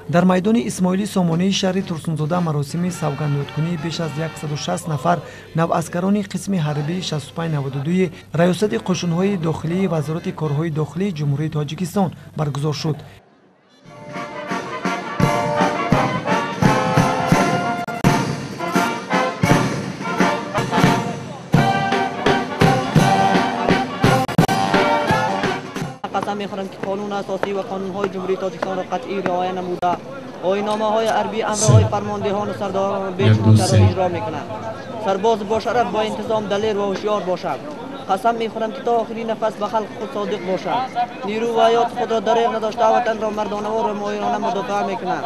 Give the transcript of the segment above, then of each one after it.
Дар майдони Исмоили Сомонии шаҳри Турсунзода маросими савгандёдкунии беш аз 160 нафар наваскарони қисми ҳарбии 6592 Раёсати қӯшунҳои дохилии Вазорати корҳои дохилии Ҷумҳурии Тоҷикистон баргузор шуд. قسم میخورم که قانون اساسی و قانونهای جمهوری тоҷикистонро қатъӣ риоя намуда, оинномаҳои ҳарбӣ, амрҳои фармондеҳону сардоронро бечунучаро иҷро мекунам. Сарбоз бо шараф, бо интизом, далер ва ҳушёр бошам. Қасам мехӯрам, ки то охири нафас ба халқи худ содиқ бошам. Нерӯ ва ҳаёти худро дареғ надошта, ватанро мардонавор ва моҳирона мудофиа мекунам.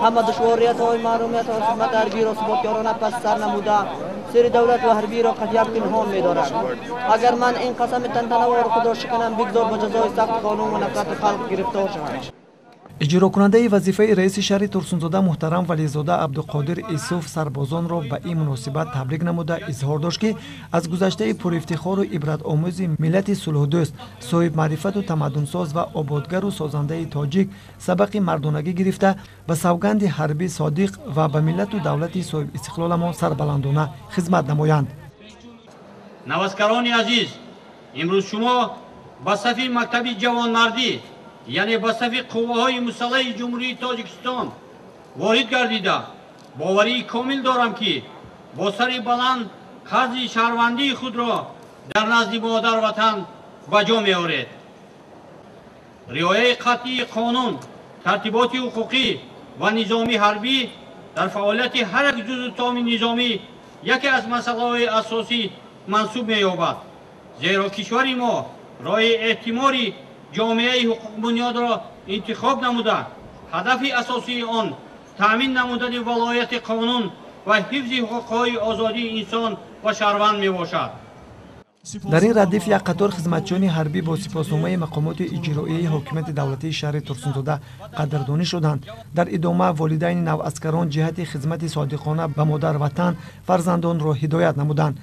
Ҳама душвориятҳои маҳрумиятҳои хизмати ҳарбиро суботкорона пас сар намуда, сири давлат ва ҳарбиро қатъиян пинҳон медорам. Агар ман ин қасами тантанавори худро шиканам, бигзор ба ҷазои сахти қонун ва нафрати халқ гирифтор шавам. Иҷрокунандаи вазифаи раиси шаҳри Турсунзода муҳтарам Вализода Абдуқодир Исуф сарбозонро ба ин муносибат табрик намуда, изҳор дошт, ки аз гузаштаи пурифтихору ибратомӯзи миллати сулҳдӯст, соҳибмаърифату тамаддунсоз ва ободгару созандаи тоҷик сабақи мардонагӣ гирифта, ба савганди ҳарбӣ содиқ ва ба миллату давлати соҳибистиқлоламон сарбаландона хизмат намоянд. Наваскарони азиз, имрӯз шумо ба сафи мактаби ҷавонмардӣ, яъне ба сафи қувваҳои мусаллаҳи Ҷумҳурии Тоҷикистон ворид гардида, боварии комил дорам, ки бо сари баланд қарзи шаҳрвандии худро дар назди модар ватан ба ҷо меоред. Риояи қатъии қонун, тартиботи ҳуқуқӣ ва низоми ҳарбӣ дар фаъолияти ҳар як ҷузу томи низомӣ яке аз масъалаҳои асосӣ мансуб меёбад, зеро кишвари мо роҳи эътимори ҷомеаи ҳуқуқбунёдро интихоб намуда, ҳадафи асосии он таъмин намудани валояти қонун ва ҳифзи ҳуқуқҳои озодии инсон ва шаҳрванд мебошад. Дар ин радиф як қатор хизматчиёни ҳарбӣ бо сипосномаи мақомоти иҷроияи ҳокимияти давлатии шаҳри Турсунзода қадрдонӣ шуданд. Дар идома волидайни наваскарон ҷиҳати хизмати содиқона ба модар ватан фарзандонро ҳидоят намуданд.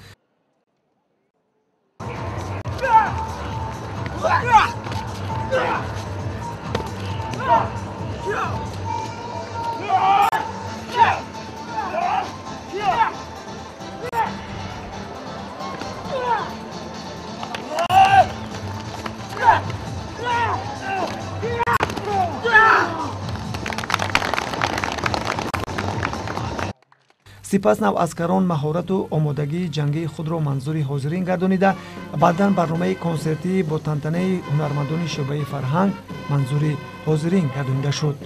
Сипас наваскарон маҳорату омодагии ҷангии худро манзури ҳозирин гардонида, баъдан барномаи консертӣ бо тантанаи ҳунармандони шӯъбаи фарҳанг манзури ҳозирин гардонида шуд.